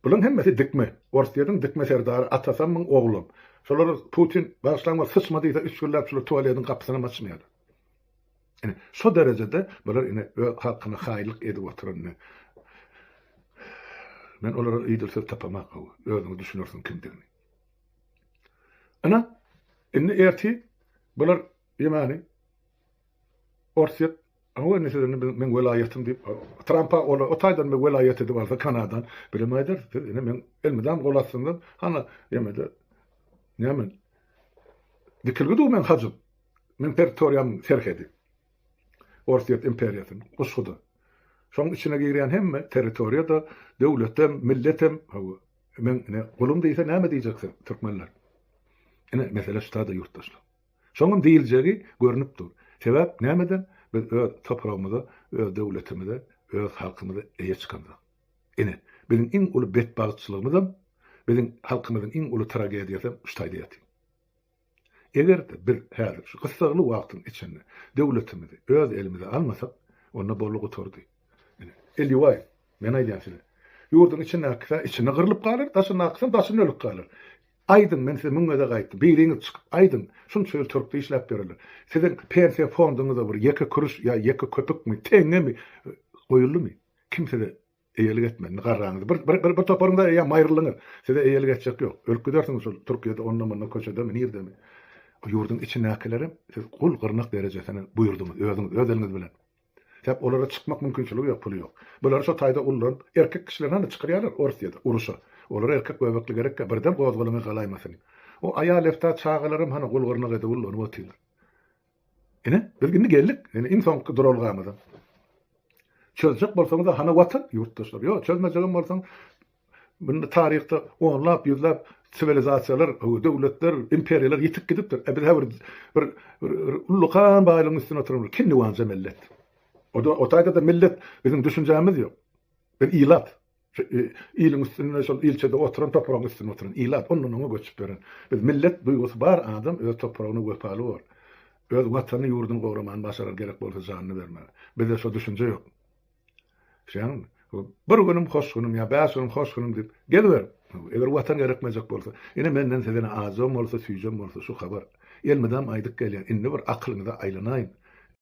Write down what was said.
Bularyň hemmesi dikme. Orsýetiň dikme serdary atasamyň oglam. Şolara Putin bagyşlaň bol syçma diýse üç günläp şular tualediň gapysynam açmaýarlar. Ine şo derejede bular ine öz halkyna haýynlyk edip oturan ine. Men olara idil söz tapamak özüňiz düşünersiň kimdigini. Ine indi ertir bular ýemani Orsýet, Hawa indi siz indi meň welaýatym diýip, Trampa ol o taýdan bir welaýat edip alsa Kanadan, birem aýdar, siz indi meň elmydam gol astynda, hana ýemede näme dikilgi dur meň hajym, meň territoriýamyň serhedi. Orsýet imperiýasynyň guşguda. Şoň içine girýän hemme territoriýa-da, döwletem, milletem, hawa, meň ine gulum diýse näme diýjek siz, türkmenler? Ine mesele şu taýda ýurtdaşlar. Şoňam diýiljegi görnüp dur. Sebäp nämeden? Biz öz topragymyza, öz döwletimize, öz halkymyza eýe çykamzok. Ine, biziň iň uly betbagtçylygymyzam, biziň halkymyzyň iň uly tragediýasam şu taýda ýatyr. Eger-de biz häzir şu gyssagly wagtyň içinde döwletimizi öz elimize almasak, onda boldy gutardy. Ine, Eliwaý, men aýdýan size. Ýurduň içindäkisi içinde gyrlyp galar, daşyndakysam daşynda ölüp galar. Aýdyň, men size müň gezek aýtdym, biriňiz çykyp aýdyň, şunça ýyl türkde işläp ýörerler. Siziň pensiýa fonduňyza bir ýeke kürüş ýa ýeke köpükmi, teňňemi goýuldymy? Kim size eýelik etmedi, indi garraňyz. Bir, bir, bir toparyňyz eýýäm aýryldyňyz. Size eýelik etjek ýok. Ölüp gidersiňiz şol Türkiýede onda-munda köçedemi, nirdemi. O ýurduň içindäkilerem siz gul gyrnak derejesine buýurdyňyz özüňiz, öz eliňiz bilen. Sebäp olara çykmak mümkinçiligi ýok, puly ýok. Bulary şo taýda ullanyp, erkek kişilerini hany çykyrýarlar Orsýede, uruşa. Olara erkek göbekli gerekkä, birden gozgalaňa galaýmasyn. O aýal-eftat çagalaram hany gul-gyrnak edip ullanyp otyrlar. Ine, biz indi geldik, ine iň soňky duralgamyza. Çözjek bolsaňyz-a hany Watan, ýurtdaşlar. Ýok, çözmejegem bolsaň, Munda taryhda onlap, ýüzläp siwilizasiýalar, döwletler, imperiýalar ýitip gidipdir. E biz häzir bir bir ullakan baýlygyň üstünde oturan bir kinniwanja millet. O-da o taýda-da millet biziň düşünjämiz ýok. Biz ilat. Şu iliň üstünde şol ilçede oturan topragyň üstünde oturan ilat ondan oňa göçüp ýören. Biz millet duýgusy bar adam öz topragyna wepaly bor. Öz watanyny ýurduny goramany başarar gerek bolsa janyny bermäge. Bizde şo düşünje ýok. Şeýdäňmi? Bir günüm hoş günüm ýa bäş günüm hoş günüm diýip geziber. Eger watan gerekmejek bolsa. Ine menden size ine ajam bolsa, süýjem bolsa şu habar. Elmydam aýdyp gelýän, indi bir akylyňyza aýlanaýyn.